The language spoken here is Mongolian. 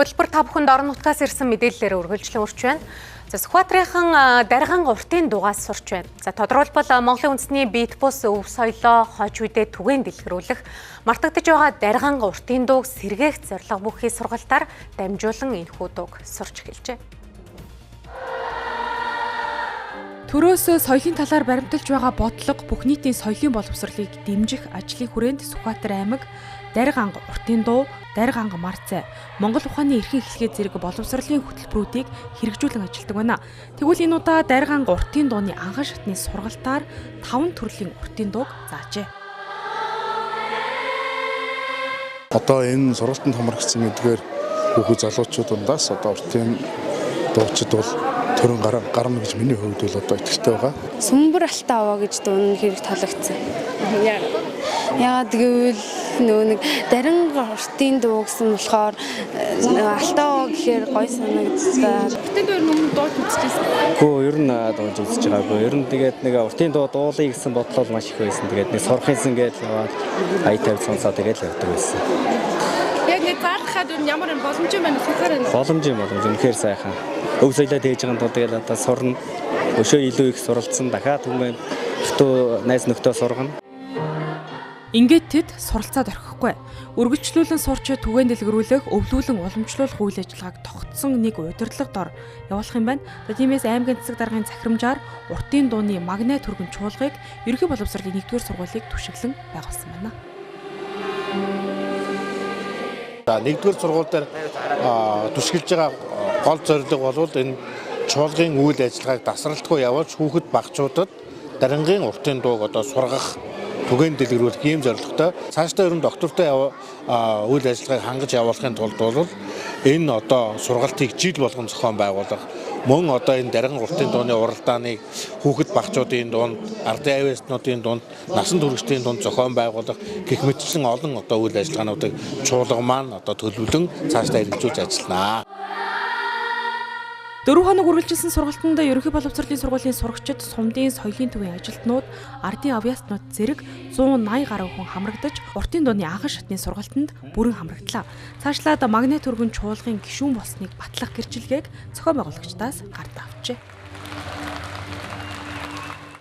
Хөтөлбөр та бүхэнд орон нутгаас ирсэн мэдээллээр үргэлжлэн өрч байна. За, Сүхбаатарын дарган уртын дугаас сурч байна. За, тодорхойлбол Монголын үндэсний бит бус өв соёлоо хойч үедээ түгээн дэлгэрүүлэх, мартагдаж байгаа дарган уртын дууг сэргээх зорилго бүхий сургалтаар дамжуулан энэхүү дууг сурч эхэлжээ. Төрөөсөө соёлын талаар баримталж байгаа бодлого бүх нийтийн соёлын боловсролыг дэмжих ажлын хүрээнд Сүхбаатар аймаг Дариг анга уртын дуу, Дариг анга марцай, Монгол ухааны эрхэн хэлхээ зэрэг боловсролын хөтөлбөрүүдийг хэрэгжүүлэн ажилладаг байна. Тэгвэл энэ удаа Дариг анга уртын дууны анхан шатны сургалтаар 5 төрлийн уртын дууг заажээ. Одоо энэ сургалтанд хамрагдсан эдгээр хүүхэд залуучууд дундаас одоо уртын дуучид бол төрөн гарна гэж миний хувьд бол одоо итгэлтэй байгаа. Сүмбэр алтаа аваа гэж дуун хэрэг таалагдсан. Яагаад гэвэл нөгөө нэг дарин уртын дуу гэсэн болохоор алтаа аваа гэхээр гоё санагдсан. Уртын дуу өмнө дууж үзчихсэн. Үгүй, ер нь дууж үзэж байгаагүй. Ер нь тэгээд нэг уртын дуу дуулъя гэсэн бодлол маш их байсан. Тэгээд нэг сурах юмсан гэж яваад ая тавь сонсоо тэгээд л явдаг байсан. Яг нэг заалгахад ер нь ямар юм боломж юм байна сурахаар байна. Боломж юм, боломж үнэхээр сайхан. Өв соёлоо дээж байгаа тул тэгээд одоо сурна. Өшөө илүү их суралцсан. Дахиад түмэн ихтүү найз нөхдөө сургана. Ингээд тэд суралцаад орхихгүй. Үргэлжлүүлэн сурч түгээн дэлгэрүүлэх, өвлүүлэн уламжлуулах үйл ажиллагааг тогтсон нэг удирдлага дор явуулах юм байна. За, тиймээс аймгийн засаг даргын захирамжаар уртын дууны магнит түргэн чуулгыг ерөнхий боловсролын 1-р сургуулийг түшиглэн байгуулсан байна. За, 1-р сургууль дээр түшиглэж байгаа гол зорилго бол энэ чуулгын үйл ажиллагааг дасралтгүй явуулж хүүхэд багчуудад дарингийн уртын дууг одоо сургах, түгээн дэлгэрүүлэх ийм зорилготой. Цаашдаа ер нь доктортой үйл ажиллагааг хангаж явуулахын тулд бол энэ одоо сургалтыг жил болгон зохион байгуулах, мөн одоо энэ дарган уртын дууны уралдааныг хүүхэд багчуудын дунд, ардын авиаснуудын дунд, насан туршидын дунд зохион байгуулах гэх мэтчлэн олон одоо үйл ажиллагаануудыг чуулга маань одоо төлөвлөн цаашдаа хэрэгжүүлж ажиллана. 4 хоног үргэлжилсэн сургалтанд ерөнхий боловсролын сургуулийн сурагчид, сумдын соёлын төвийн ажилтнууд, ардын авьяаснууд зэрэг 180 гаруй хүн хамрагдаж уртын дууны анхан шатны сургалтанд бүрэн хамрагдлаа. Цаашлаад магнит түргэн чуулгын гишүүн болсныг батлах гэрчилгээг зохион байгуулагчдаас гард авчээ.